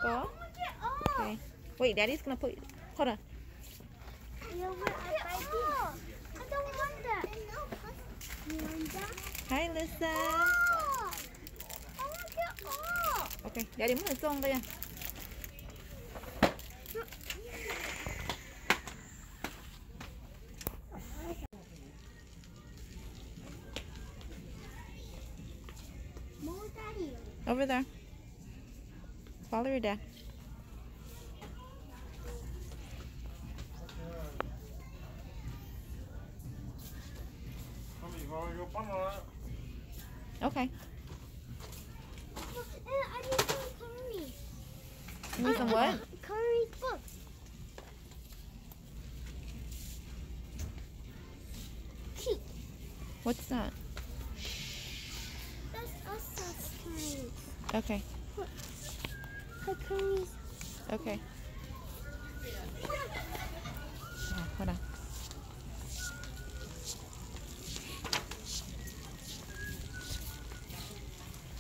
All? Okay. Wait, Daddy's gonna put. Hold on. You know what? I bite it. I don't want that. You want that? Hi, Lisa. Oh, I want it all. Okay, Daddy muab nws txo nqa. Over there. Follow your dad. Okay. Look, uh, I need some curry. You need some what? Uh, curry book. What's that? That's us, that's curry. Okay. Look. Her curries. Okay. Oh, hold on.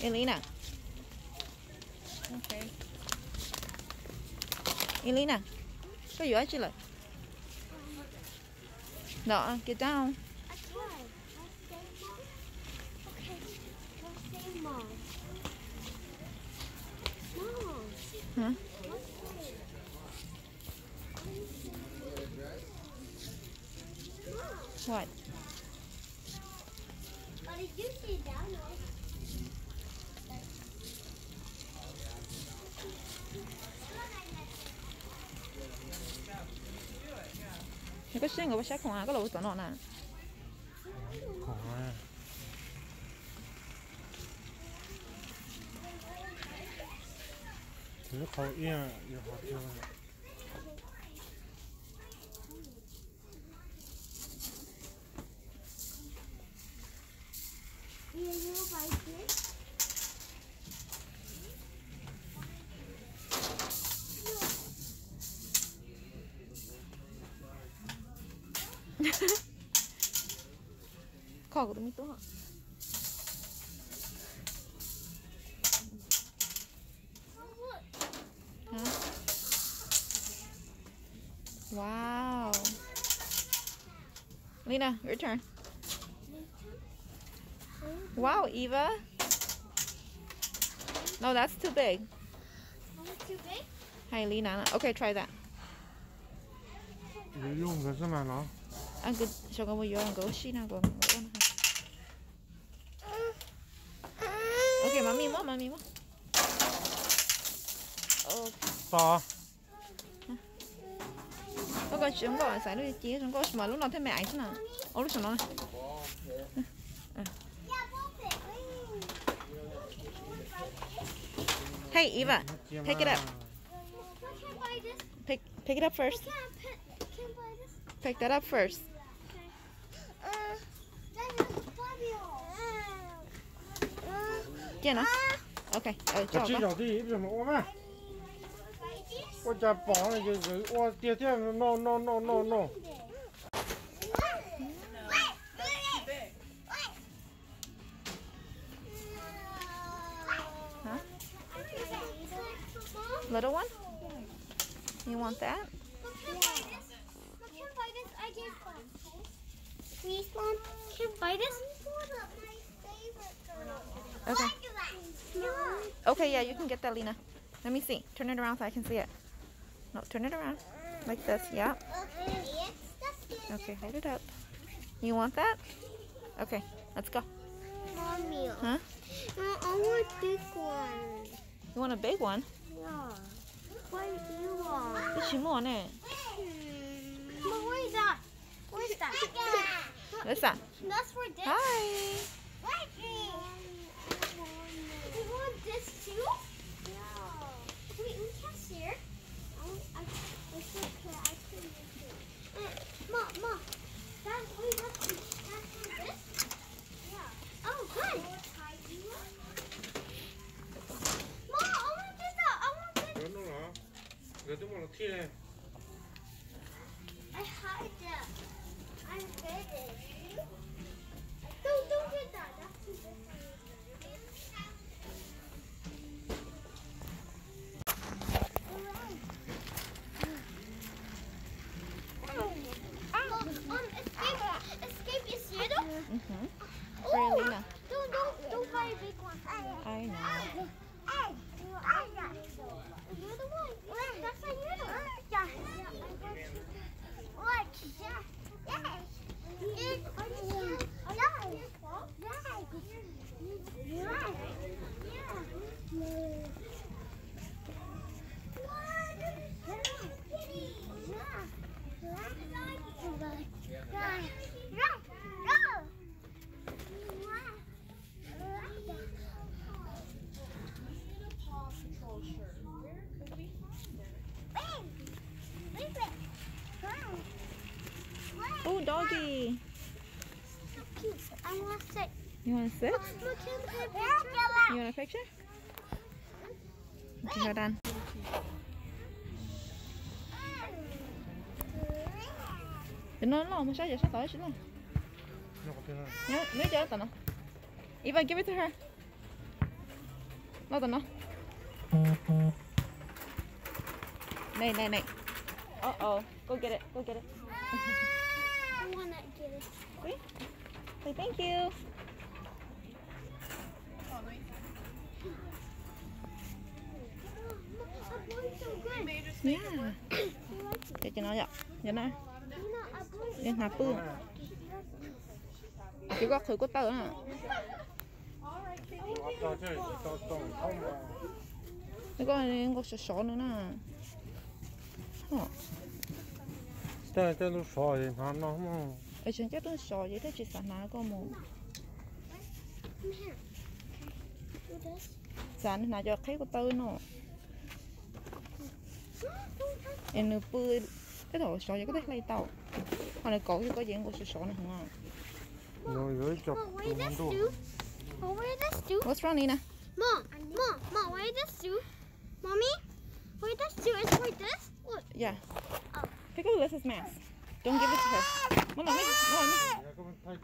Elena. Okay. Elena, koj yuav dab tsi lawm? No, get down. I can't. Okay. Don't say mom. Mom. Huh? What? Koj siab nkaus ua sab khoom, koj los ua tom no na. Kho kuv tus me tub. Huh? Wow. Lena, your turn. Wow, Eva. No, that's too big. Too big? Hi, Lena. Okay, try that. Yuav yog nkawd xwb mas no. Sawv nkawd mus yuav nkawd ua si no, nkawd ua no. Okay, mami muab, mami muab. Tos. Koj koj tsis zoo nkauj, xaiv lub ci zoo nkauj mas lub no thiaj me aiv xwb na. Ua lub saum no. Hey, Eva, pick it up. Pick, pick it up first. Pick that up first. Cia no. Ok, ua tib zoo ua mas. Ua cas pom ua tiag thiab no no no no no. Huh? Little one? You want that? Please, Mom, can I buy this? Okay. Okay, yeah, you can get that, Lena. Let me see. Turn it around so I can see it. No, turn it around. Like this, yeah. Okay, hold it up. You want that? Okay, let's go. Mommy. Huh? No, I want this one. You want a big one? Yeah. What do you want? What you want, eh? Hmm. But what is that? What is that? What's that? That's for this. Hi. You want this too? Yeah. Wait, we can share. I, I, it's okay. I can make it. Uh, Mom, Mom. That, wait, that's, that's for this? Yeah. Oh, good. Mom, I want this out. I want this. Nkawd twb muaj los thij. I hide them. I'm hidden. Don't, don't get that. That's too big for me. Cookie. You want to sit? You want a picture? Okay, hold on. Cov no loj mas saib, yog saib tau ib si loj. Neb cov tom no. Eva, give it to her. Loj tom no. Này, này, này. Uh-oh. Go get it. Go get it. I wanna get it. See? Say thank you. Yeah. Cov no yom, cov no. Li hnav pw. Ces koj qhwv kuj tawg na. Koj nkaus sov sov nws na. Tej lub sov hnav no. Tseem coj tuaj sov ces thiaj tsis xav hnav koj mus. Xav nws hnav cov qheb kuj tawg no. Es nws pw tej thaum sov ces koj thiaj hlais tau. Ho nws kauv ces koj ces nkaus sov sov nws heev. Mom, wait, this too. Mom, wait, this too. What's wrong, Nina? Mom, mom, mom, wait, this too. Mommy, wait, this too. It's like this. Look. Yeah. Oh. Take a look at this mask. Don't give it to her. Mom, mom, mom, mom.